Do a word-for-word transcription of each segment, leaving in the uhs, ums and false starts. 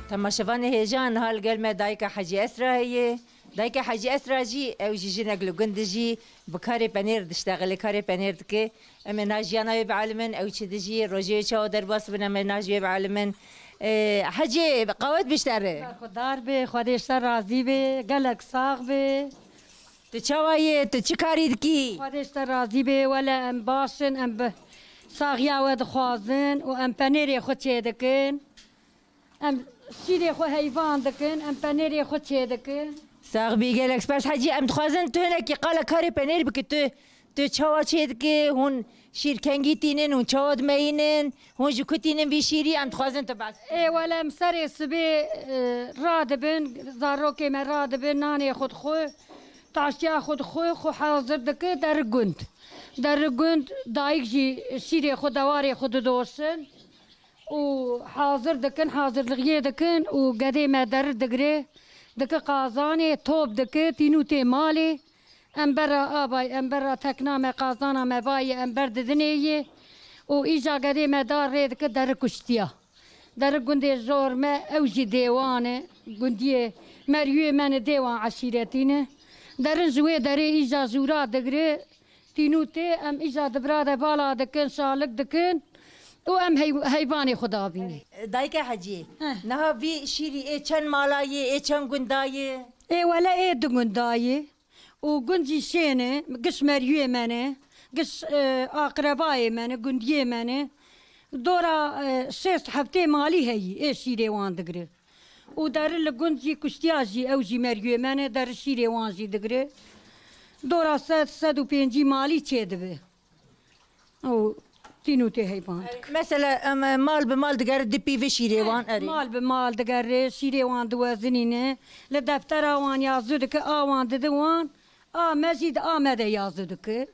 Temaşevanê hêja, niha li gel me dayika Hecî Esra heye. Dayika Hecî Esra jî, ew jî jinek li gund dijî, bi karê penêr diştexile, karê penêr dike. Em ê niha jiyana wê bielimin, ew çi dijî, rojê wê çawa derbas bin, em ê niha ji wê bielimin. Ê, Hecî, qewet biştere. Berxwedar be, Xwedê ji te razî be, gelek sax be. Tu çawa yê? Tu çi karî dikî? Xwedê ji te razî be, wele em baş in, em bi saxiya we dixwazin û em penêrê xwe çêdikin. Em şîrê xwe heyvan dikin, em penêrê xwe çêdikin. Sax bî, gelek spas Hecî. Em dixwazin tu hinekî qala karê penêr bikî. Tu, tu çawa çêdikî? Hûn şîr kengî tînin, hûn çawa dimeyînin? Hûn ji ku tînin vî şîrî? Em dixwazin tu behs. Ê wele em serê sibê, e, radibin, zarokê me radibin, nanê xwe dixwe, taştiya xwe dixwe, xwe hazir dike, deri gund. Deri gund, dayik jî şîrê xwe, dewarê xwe didoşin. û hazir dikin, hazirlixiyê dikin û gedê me deri digire, dike qazanê, top dike, tînû tê malê. Em berra avay, em berra tekna me, qazana me bayê, em ber didinê yê û îja gedê me dar rê dike deri kuştiya. Deri gundê jor me, ew jî dêwan e, gundiyê Meriyê me ne, dêwan eşîretî ne. Derin ji wê derê îja jûra digire, tînû tê, em îja di bira de bala dikin, şalik dikin û em hey-, heyvanê xwe davînin. Dayike Hecî, Heh. Niha vî şîrî ê çend mala yê, ê çend gunda yê? Ê wele ê du gunda yê û gund jî şên e, giş meriyê me ne, giş, e, aqrebayê me ne, gundiyê me ne. Dora, e, şêst heftê malî heyî ê şîrê wan digire. Û deri li gund jî kuştiya jî, ew jî meriyê me ne, deri şîrê wan jî digire. Dora sed, sed û pêncî malî çêdibe. Û tînû tê heyvan dik. Mesela, em, mal bi mal digere, dipî vê şîrê wan, erê. Mal bi mal digere, şîrê wan diwezinîne. Li deftera wan yazû dike, a wan dide wan, a me jî di a me de yazû dike.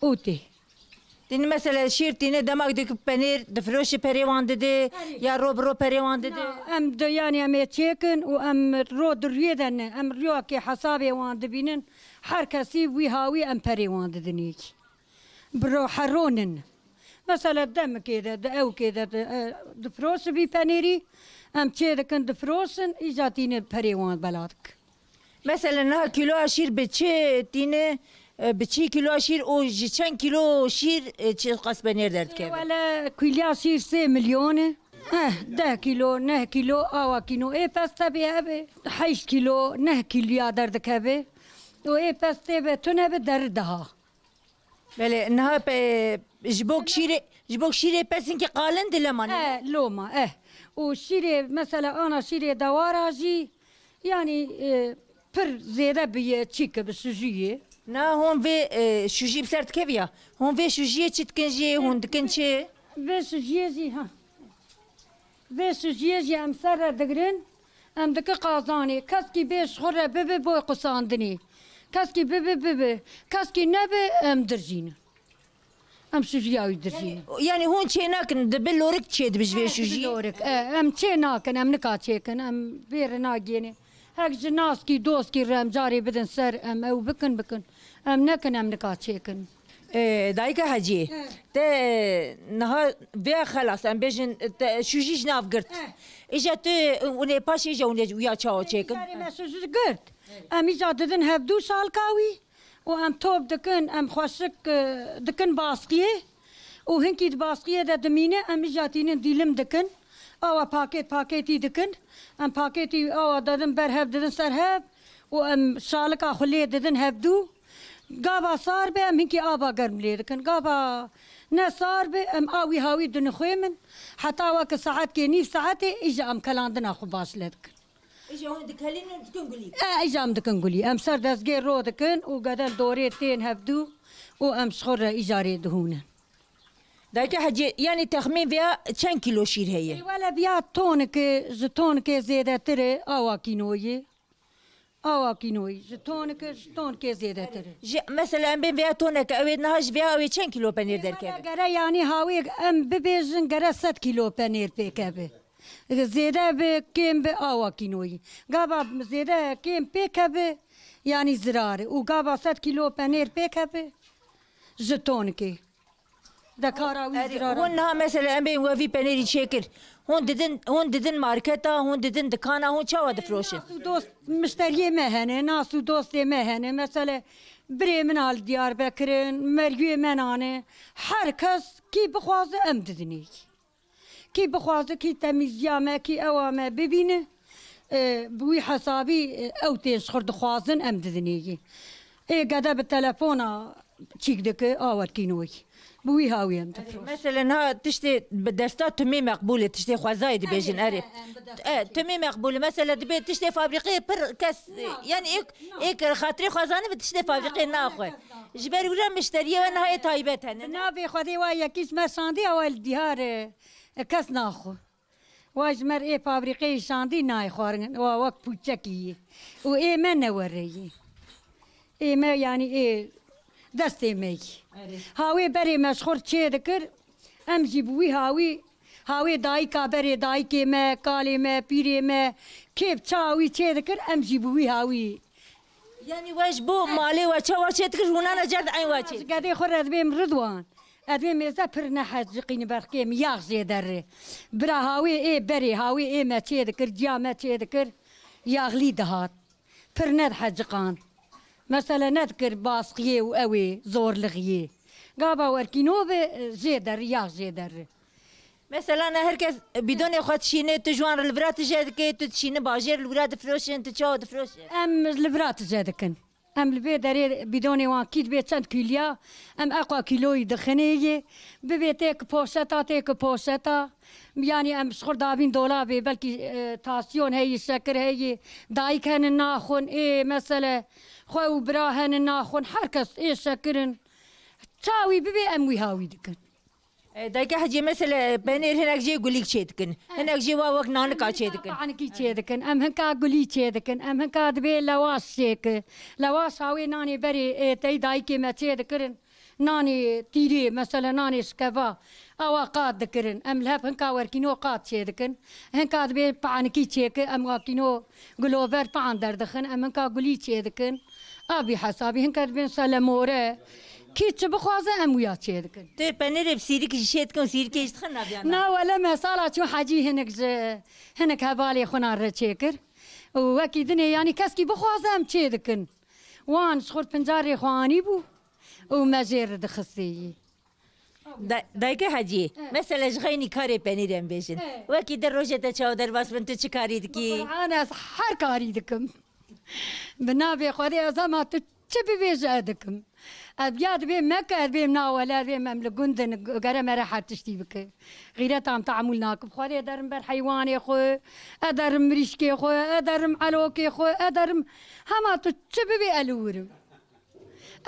Û tê. Tînin mesela şîr tîne, demak dike penêr difiroşe, perê wan dide, Erê. ya ro bi ro perê wan dide? Na, em di, yanî em ê çêkin û em ro di rûyê de ne. Em rûyakê hesabê wan dibînin. Her kesî wî hawî em perê wan didin yekî. Bi ro, her ro nin. Mesela demikê de, di ewkê de, di, e, difiroşibî penêrî, em çê dikin difiroşin, îca tîne perê wan bela dik. Mesela niha kîloya şîr bi çi tîne, e, bi çi kîloya şîr û ji çend kîlo şîr, e, çi qas penêr derdikeve? Wele kîloya şîr sê milyon e. Eh, deh kîlo, neh kîlo, awa kîno. Ê pez tebê hebe, heşt kîlo, neh kîloya derdikeve. Û ê pez tê be tune be deri daha. Belê, niha pe, ji bo şîrê, ji bo şîrê pez hinkî qalin dilema ne? Eh, loma, eh. Û şîrê, mesela, ana şîrê dewara jî, yanî, e, pir zêde bi ye çî ke bi şujî ye. Na hûn vê, e, şujî bi ser dikeviya. Hûn vê şujiyê çi dikin jî, hûn dikin çi? Vê şujiyê jî, ha. Vê şujiyê jî em ser re digirin, em dike qazanê. Keskî bê ji xwe re bibe boy qusandinê. Keskî bibe, bibe. Keskî nebe, em dirjînin. Em şujiya wî dirjînin. Yanî hûn çê nakin, dibe lorik çê dibe ji vê Eh, şujiyê? Lorik. Eh, em çê nakin, em nika çêkin, em vê re nagêne. Hek ji naskî, doskî re em carê bidin ser, em ew bikin, bikin. Em nekin, em nika çêkin. Ee, dayika Hecî, He. te niha vêya xelas, em bêjin, te şûjî ji nav girt. He. Îja tu, hûn ê paşê îja hûn ê uya çawa çêkin? Îcarê me şûjî girt. Em îja didin hevdû şalka wî û em top dikin, em xweşik, e, dikin basqiyê û hinkî di basqiyê de dimîne, em îja tînin dîlim dikin. Awa pakêt pakêtî dikin. Em pakêtî awa didin ber hev, didin ser hev û em şalika xwe lê didin hevdû. Gava sar be, em hinkî ava germ lê dikin. Gava ne sar be, em a wî hawî dinixwêmin. Heta weke saetkê, nîv saetê, îja em kelandina xwe baş lê dikin. Îja hûn dikelînin, dikin gulî? E, îja em dikin gulî. Em ser dezgê ro dikin û geden dorê tên hevdû û em ji xwe re îjarê dihûnin. Dayike Hecî, yanî texmîn vêya çend kîlo şîr heye? Ê, wele biya tonike, ji tonikê zêdetir e, awa kînoyê. Awa kînoyî, ji tonike, ji tonike zêdetir e. Ji, mesela em bên vêya toneke, ew ê niha ji vêya ew ê çend kîlo penêr derkeve? Wele gere yanî hawê em bibêjin gere sed kîlo penêr pêkeve. Zêde bi, kêm bi, awa kînoyî. Gava zêde kêm pêkeve, yanî zirar e. Û gava sed kîlo penêr pêkeve, ji tonikê. De kara wî Erê, zirar e. Hûn niha mesela em bên we vî penêrî çêkir. Hûn didin, hûn didin marketa, hûn didin dikana, hûn çawa difroşin? Nas û dost, mişteriyê me hene, nas û dostê me hene. Mesele birê min a li Diyarbekir in, mergûyê me nane. Her kes kî bixwaze em didinê. Kî bixwaze, kî temîziya me, kî ewa me bibîne, e, bi wî hesabî, e, ew tên ji xwe dixwazin, em didinê yî. Ê gede bi telefona çîk dike, a werkînoyî. Bi wî hawî em difroşin. Mesela niha tiştê bi desta tumê meqbûl e, tiştê xwezayê dibêjin, erê. Erê, he, em bi desta E, çîk. Tumê meqbûl e. Mesela dibê tiştê fabrîqê pir kes, Na, yanî ê, na. ê kir xatirê xwezanî bi tiştê fabrîqê naxwe. Ji ber wî re mişteriyê we niha ê taybet hene. Bi navê Xwedê wa yekî ji me şandî, ew li diyar e. E, kes naxwe. Wa ji me re ê fabrîqeyê şandî nayê xwarin, wa wek pûçekî yî. Û ê me ne were yî. Ê me, yanî ê destê me yî. Erê. Hawê berê me ji xwe re çê dikir, em jî bi wî hawî, hawê dayika berê dayikê me, kalê me, pîrê me, kê bi çawa wî çê dikir, em jî bi wî hawî. Yanî we ji bo malê we çawa çêdikir, ji winana cer di eyn we çê? Ji gedê xwe re dibêm Ridwan. Ez dibêm êze pir neheciqîne berxkê min, yax jê derê. Bira hawê ê berê, hawê ê me çêdikir, ciya me çêdikir, yaxlî dihat. Pir nediheciqan. Mesele nedikir basqiyê û ew ê zorlixiyê. Gava werkîno be, jê derê, yax jê derê. Mesela ne her kes bidonê xwe dişîne, tu ji wan re li vira tije dike, tu dişîne bajêr li wira difroşin, tu çawa difroşin? Em li vira tije dikin. Em li vê derê bidonê wan kî dibe çend kîliya, em eqa kîloyî dixinê yê. Bibê têk poşeta, têk poşeta. Yanî em ji xwe davîn dolabê, belkî, e, tasyon heye, şekir heye, dayik hene naxwin, ê mesele xwe û bira hene naxwin, her kes ê şekir in. Çawî bibê em wî hawî dikin. E, dayke Hecî, mesele penêr hinek jê gulîk çê dikin. E. Hinek jê wa wek nanika çê dikin. Panikî çê dikin. Em hinka gulî çê dikin. Em hinka dibê lewaş çê ki. Lewaş hawê nanê berê, e, tey dayikê me çê dikirin. Nanê tîrê, mesele nanê şikeva. Awa qat dikirin. Em li hev hinka werkîno qat çê dikin. Hinka dibê panikî çê ki. Em wakîno Gulover pan derdixin, em hinka gulî çê dikin. A bî hesabî hinka dibên selemore. Kî çi bixwaze em wiya çê dikin. Tu penêrê bi sîrikî jî çê dikin û sîrikê jî dixin naviya na? Na wele me sala çû hecî hinek ji, hinek hevalê xwe nan re çê kir. Û wekî dinê yanî keskî bixwaze em çê dikin. Wan ji xurt pincarê xwe anî bû û me jê re dixistê yî. Da-, dayke Hecî, Eh. Mesela ji xeynî karê penîrê em bêjin. Eh. Wekî di rojê te çawa derbas bin, tu çi karî dikî? Bi Qur'an ez her karî dikim. Bi navê Xwedê ez hema tu çi bibêje ez dikim. Ez ya dibêm me ke ez bêm na wele, ez bêm em li gund in, gere me re her tiştî bike. Xîreta em tehamûl nakim. Xwedê derim ber heywanê xwe, ez derim mirîşkê xwe, ez derim elokê xwe, ez derim hema tu çi bibê ez li wir im.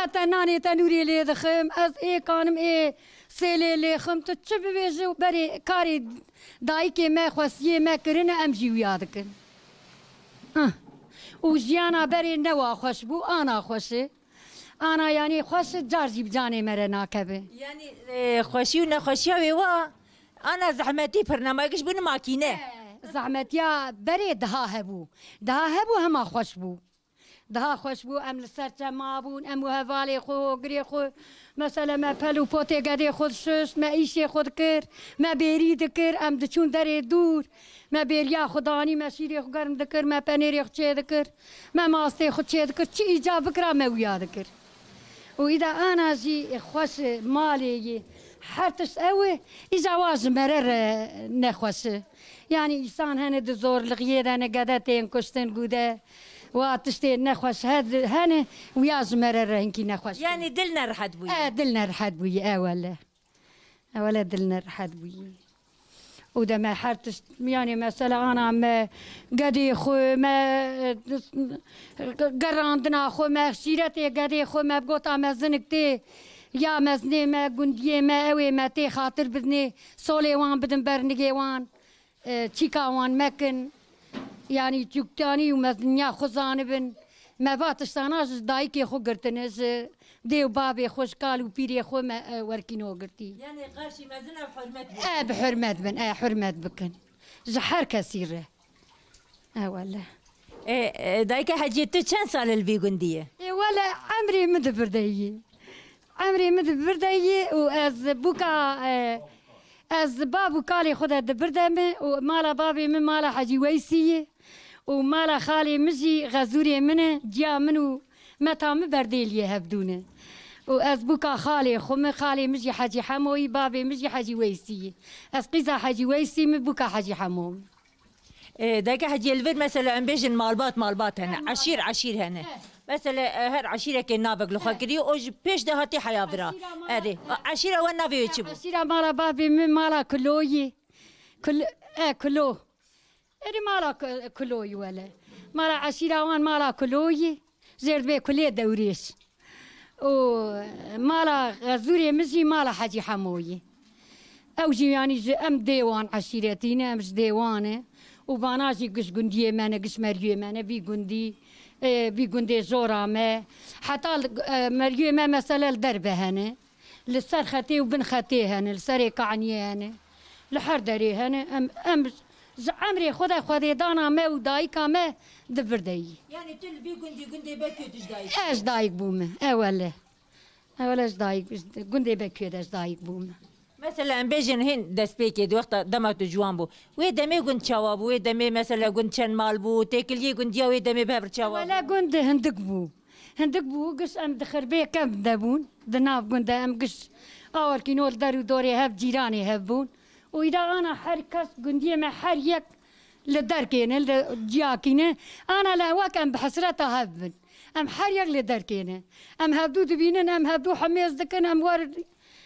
Ez te nanê tenûrê lê dixim, ez ê kanim ê sêlê lê xim, tu çi bibêjî û berê karê dayikê me, xwestiyê me kirine, em jî wiya dikin. Hah. Û jiyana berê ne wa xweş bû, ana xweş e. Ana yanî xweş e, car jî bi canê me re nakeve. Yanî, e, xweşî û nexweşiya wê wa, ana zehmetî pir ne, ma giş bûne makîne. E, zehmetiya berê daha hebû. Daha hebû hema xweş bû. Daha xweş bû, em li ser çema bûn, em û hevalê xwe, hogirê xwe, mesele me pel û potê gedê xwe dişuşt, me îşê xwe dikir, me bêrî dikir, em diçûn derê dûr, me bêriya xwe danî, me şîrê xwe germ dikir, me penêrê xwe çê dikir, me mastê xwe çê dikir, çi îca bikira me wiya dikir. Û îda ana jî xweş e, malê yê, her tişt ew e, îca wa ji mere re nexweş e. Yanî îsan hene di zorlixiyê de ne, gede tên kuştin, gude, wa tiştê nexweş he-, hene, wiya ji mere re hinkî nexweş bû. Yanî dil nerehet bûye. E, dil nerehet bûye, e wele. E wele dil nerehet bûye. Û de me her tişt, yanî mesela ana me gedê xwe, me, e, gerandina xwe, me şîretê gedê xwe, me gota me zinik tê, ya mezinê me, gundiyê me, ew ê me tê xatir bidinê, solê wan bidin ber nigê wan. E, çîka wan mekin, yanî çûktanî û meziniya xwe zanibin. Me va tiştana ji dayikê xwe girtine, ji dê û bavê xwe, ji kal û pîrê xwe me, e, werkîno girtî. Yanî qarşî mezin ev hurmet bikin. E, bi hurmet bin, e, hurmet bikin. Ji her kesî re. E, wele. E, e, dayike Hecî, tu çend sal li vî gundî yî? E, wele, emrê min di vir de yî. Emrê min di vir de yî û ez bûka, e, Ez bab û kalê xwe de di birde me û mala bavê min mala Hecî Weysî ye û mala xalê min jî Xezûrê min e, ciya min û meta min Berdêliyê hevdû ne. Û ez bûka xalê xwe me, xalê min jî Hecî Hemo yî, bavê min jî Hecî Weysî yî. Ez qîza Hecî Weysî me, bûka Hecî Hemo me. E, dayika Hecî, li vir mesela em bêjin malbat, malbat hene, eşîr, eşîr hene. Mesela, e, her eşîrekê navek li xwe kiriye, o ji pêş de hatî heya vira. Erê, eşîra we navê wê çi bû? Eşîra mala bavê min mala Kuloyî. Kul-, e, Kulo. Erê mala Ku-, Kuloyî wele. Mala eşîra wan mala Kuloyî. Jêr dibê Kulê Dewrêş. Û mala Xezûrê min jî mala Hecî Hemoyî. Ew jî yanî ji em dê wan eşîretî ne, em ji dê wan e. Û vana jî giş gundiyê me ne, giş meriyê me ne, vî gundî, e, vî gundê jora me. Heta li, e, meriyê me mesele li derve hene. Li ser xetê û bin xetê hene, li serê kaniyê hene. Li her derê hene. Em, em ji emrê xwe de xwedêdana me û dayika me di vir de yî. Yani tu li vî gundî, gundê Bekû tu ji dayik? Ez ji dayik bûme, ewele. Ewele ji dayik, gundê Bekûyê de ji dayik bûme. Mesela em bêjin hîn destpêkê di wexta dema tu ciwan bû. Wê demê gund çawa bû? Wê demê mesela gund çend mal bû? Têkiliyê gundiya wê demê bi hev re çawa bû? Ewele gund hindik bû. Hindik bû, giş em di xirbê kevn de bûn. Di nav gund de em giş awakîno li der û dorê hev cîranê hev bûn. Û îda ana her kes gundiyê me her yek li derkê ne, li ciyakî ne. Ana le wek em bi hesreta hev bin. Em her yek li derkê ne. Em hevdû dibînin, em hevdû hemêz dikin, em wer,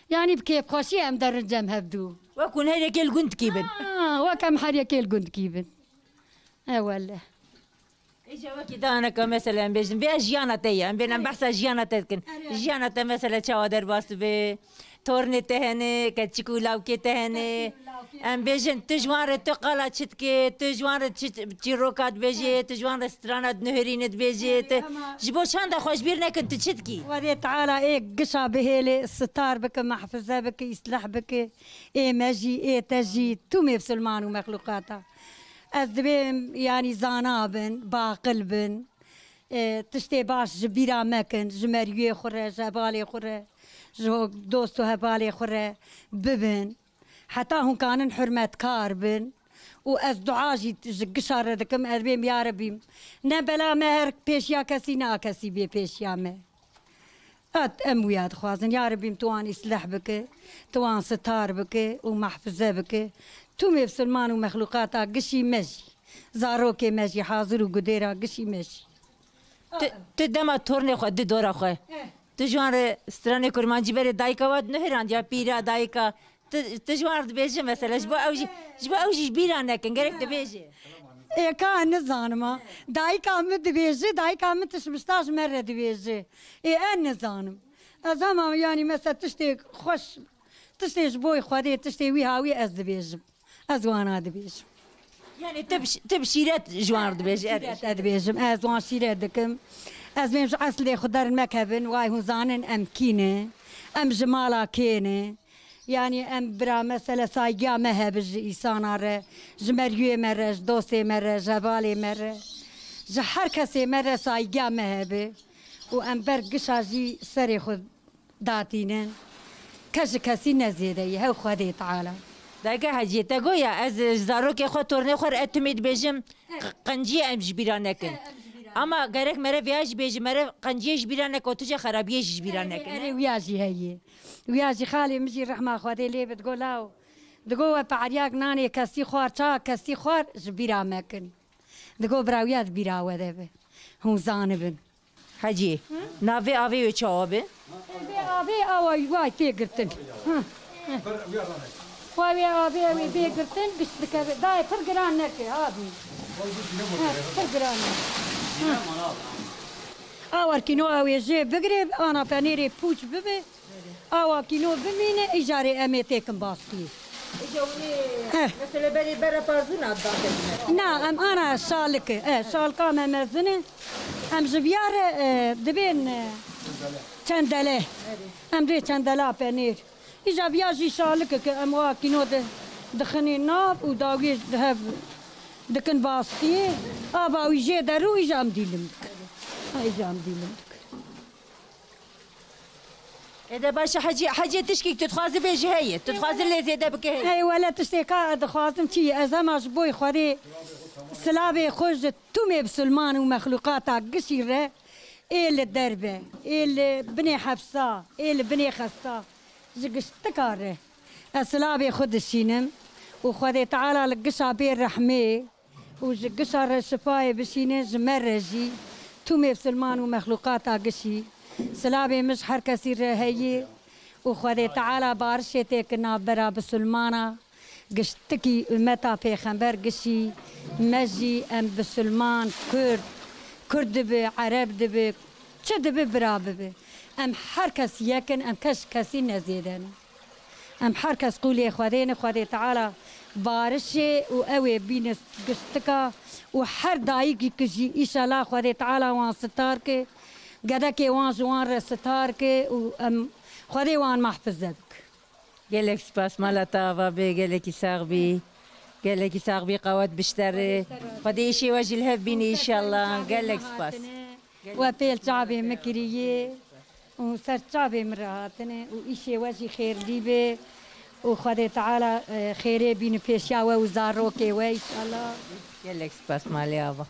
yanî bi kêfxweşî em derin cem hevdû. Wek hûn her yekê li gundkî bin. Ha, wek em her yekê li gundkî bin. E wele. Îja wekî daneka mesela em bêjin, vêya jiyana te ye. Em bên em behsa jiyana te dikin. Jiyana te mesela çawa derbas dibe? Tornê te hene, keçik û lawkê te hene. Em bêjin, tu ji wan re tu qala çi dikê, tu ji wan re çi, çîroka dibêjê, tu ji wan re strana dinihirîne dibêjê, tu ji bo çanda xwe ji bîr nekin, tu çi dikî? Xwedê Teala ê gişa bihêlê, sitar bike, mehfize bike, îsleh bike, ê me jî, ê te jî, tûmê misilman û mexlûqata. Ez dibêm, yanî zana bin, baqil bin. E, tiştê baş ji bîra mekin, ji meriyê xwe re, ji hevalê xwe re, ji ho-, dost û hevalê xwe re bibin. Heta hûn kanin hurmetkar bin. Û ez dua jî ji gişa re dikim, ez bêm ya Rebî, ne bela me her pêşiya kesî, ne a kesî bê pêşiya me. At em wiya dixwazin. Ya Rebî, tu wan îsleh bike, tu wan sitar bike û mehfize bike. Tûmê misilman û mexlûqata gişî me jî, zarokê me jî, hazir û gudêra gişî me jî. Tu, tu dema tornê xwe di dora xwe, tu ji wan re stranê kurmancî berê dayika we dinihirand ya pîra dayika, tu, tu ji wan re dibêje mesela, ji bo ew jî, ji bo ew jî ji bîra nekin, gerek dibêje. Ê ka nizanim ha. Dayika min dibêje, dayika min tişt bişta ji me re dibêje. Ê ez nizanim. Ez hema yanî mesela tiştê xweş, tiştê ji bo Xwedê, tiştê wî hawî ez dibêjim. Ez wana dibêjim. Yani tu bi ş-, tu bi şîret ji wan re dibêjî, erê. Şîret ez dibêjim, ez wan şîret dikim. Ez bêm ji eslê xwe dermekevin, way hûn zanin em kî ne, em ji mala kê ne. Yani em bira mesele saygiya me hebe ji îsana re, ji meriyê me re, ji dostê me re, ji hevalê me re, ji her kesê me re saygiya me hebe. Û em ber gişa jî serê xwe datînin. Kes ji kesî ne zêde ye, hew Xwedê Teala. Dayika Hecî, te goya ez ji zarokê xwe, tornê xwe re, ez timî dibêjim, q-, qenciyê em ji bîra nekin. Ama gerek mere vêya jî bêjî, mere qenciyê ji bîra neke, tu jî xerabiyê jî ji bîra nekin. Erê, wiya jî heye. Wiya jî xalê min jî rehma Xwedê lê be digo law. Digo we pe'eriyak nanê kesî xwar, çawa kesî xwar ji bîra mekin. Digo bira wiya di bîra we de be. Hûn zanibin. Hecî, navê avê wê çawa be? Vê avê awa way tê girtin. Ha, ha. Wa wê avê ew ê bê girtin, giş dikeve. Dayê pir giran neke, avê. Ha, pir giran neke. Ha. Awa kîno ew ê jê bigire, ana penêrê pûç bibe. Awa kîno bimîne, îcarê em ê têkin bastiyê. Îca hûn ê, heh, mesela berê bera parzûna daxilîne? Na, em ana şalike. E, şalika me mezin e. Em ji viya re, e, dibên, e, çendele. Em dê çendela penêr. Îca viya jî şalike ke em wa kîno de dixinê nav û dawiyê ji hev dikin bastiyê. Ava wî jê derû îca em dîlim dikin. Ha, îca em dîlim dikin. Ede baş e, Hecî, Hecî tişkî tu dixwazî bêjî heye. Tu dixwazî lê zêde bike heye. Hey wele tiştê ka dixwazim çi ye? Ez hema ji bo Xwedê silavê xwe ji tûmê bisilman û mexlûqata gişî re, ê li derve, ê li binê hefsa, ê li binê xesta, ji giştika re ez silavê xwe dişînim û Xwedê Teala li gişa bê rehmê û ji gişa re şifayê bişîne ji me re jî, tûmê bisilman û mexlûqata gişî. Silavê min ji her kesî re heye û Xwedê Teala barişê tê ki navbera bisilmana giştikî, ummeta pêxember gişî. Me jî em bisilman, kurd, kurd dibi, ereb dibi, çi dibi bira bibi. Em her kes yek in, em kes ji kesî nezêde ne. Em her kes qûlê Xwedê ne, Xwedê Teala barişê û ew ê bîne giştika û her dayikî ki jî, îşela Xwedê Teala wan sitar ke, gedekê wan ji wan re sitar ke û em Xwedê wan mehfize bik. Gelek spas, mala te ava be, gelekî sax bî. Gelekî sax bî, qewet bişterê. Xwedê îşê we jî li hev bîne înşallah. Gelek spas. We pêl çavê min kirî ye û ser çavê min re hatine û îşê we jî xêrlî be û Xwedê Teala, e, xêrê bîne pêşiya we û zarokê we înşallah. Gelek spas malê ava.